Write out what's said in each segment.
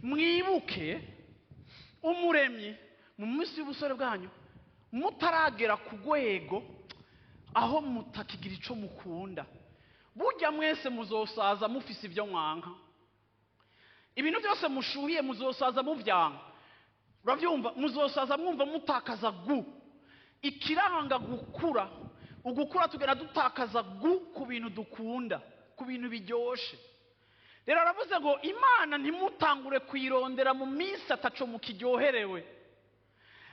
Mwibuke Umuremyi mu minsi y'ubusore bwanyu, mutaragera ku rwego aho mutakigira ico mukunda. Burya mwese muzosaza mufise ibyo mwanka, ibintu byose mushuhiye muzosaza muvyanka. Urabyumva? Muzosaza mwumva mutakaza goût. Ikiranga gukura, ugukura tugenda dutakaza goût ku bintu dukunda, ku bintu biryoshe. Rero aravuze ngo Imana ntimutangure kuyirondera mu minsi ataco mukiryoherewe,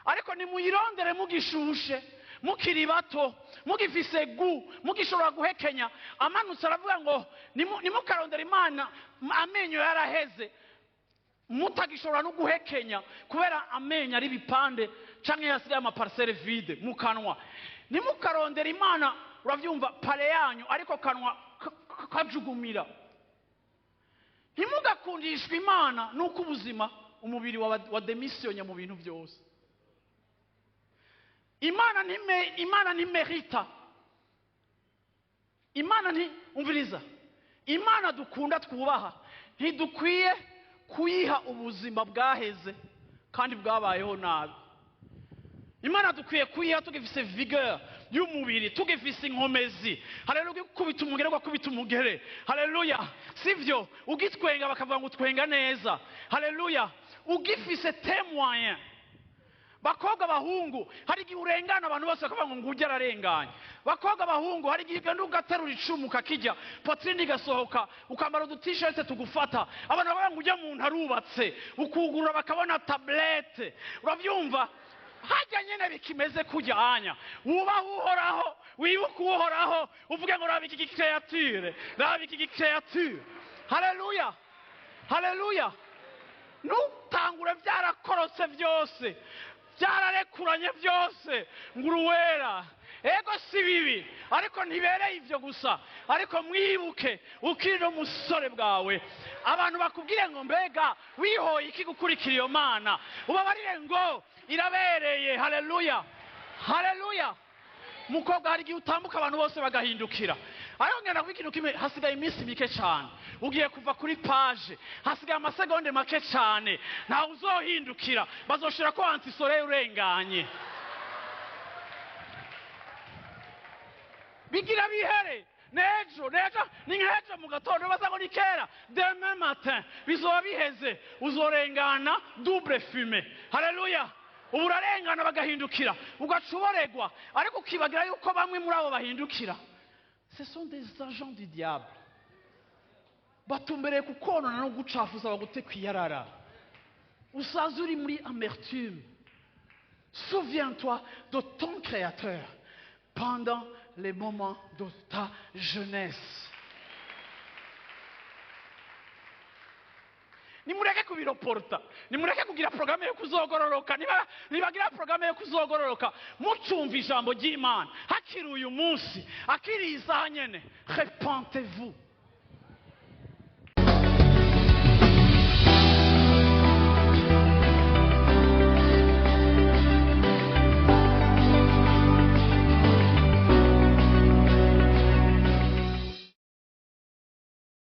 ariko nimuyirondere mugishushe, mukiri bato, mugifise goût, mugishobora guhekenya. Amanutse aravuga ngo nimukarondera Imana amenyo yaraheze, mutagishobora no guhekenya kubera amenyo ari ibipande canke yasigaye ama parcelles vides mu kanwa. Ntimukarondera Imana, uravyumva, palais yanyu ariko kanwa kajugumira. Ntimugakundishwe Imana nuko ubuzima, umubiri wa démissionné mu bintu byose. Imana ntime, Imana ntimerita, Imana nti, umviriza, Imana dukunda twubaha ntidukwiye kuyiha ubuzima bwaheze kandi bwabayeho nabi. Imana dukwiye kuyiha tugifise vigueur y'umubiri, tugifise inkomezi. Haleluya! Ugikubita umugere, ugakubita umugere. Haleluya! Sivyo? Ugitwenga bakavuga ngo utwenga neza. Haleluya! Ugifise témoin. Bakobwa, bahungu, hari igihe urengana abantu bose bakavuga ngo ngujya ararenganye. Bakobwa, bahungu, hari igihe ugenda ugaterura icumu ukakijya, poitrine igasohoka, ukambara udu t-shirt tugufata, abantu bakavuga ngo ujya muntu arubatse, ukugurura bakabona tablette. Urabyumva? Hajya nyine bikimeze kujyanya, wubahe Uhoraho, wibuke Uhoraho, uvuge ngo raba iki gi créature, raba iki gi créature. Haleluya, haleluya! Ntutangure byarakorotse byose, byararekuranye byose, ngo uruwera. Ego, si bibi, ariko ntibereye ibyo gusa. Ariko mwibuke ukiri n'umusore bwawe, abantu bakubwire ngo mbega wihoye iki gukurikira iyo Mana? Ubabarire ngo irabereye. Haleluya, haleluya! Mukobwa, hari igihe utambuka abantu bose bagahindukira. Ariko ngenda kuba ikintu kimwe: hasigaye iminsi mike cyane, ugiye kuva kuri page, hasigaye amasegonde make cyane, ntawe uzohindukira, bazoshira ko anti-soleil urenganye. Bigira bihere nejo, nejo ni nk'ejo mu gatondo, baza ngo ni kera. Demain matin bizoba biheze, uzorengana double fumé. Haleluya! Ubu urarengana bagahindukira, ugaca uboregwa, ariko ukibagira yuko bamwe muri abo bahindukira, ce sont des agents du diable, batumbereye kukonona no gucafuza, bagute kwiyarara, usaze uri muri amertume. Souviens-toi de ton Créateur pendant les moments de ta jeunesse. Nimureke kubiroporta, nimureke kugira porogaramu yo kuzogororoka. Nibagira porogaramu yo kuzogororoka mucumva ijambo ry'Imana hakiri uyu munsi, akiri iyi saha nyene. Repentez-vous.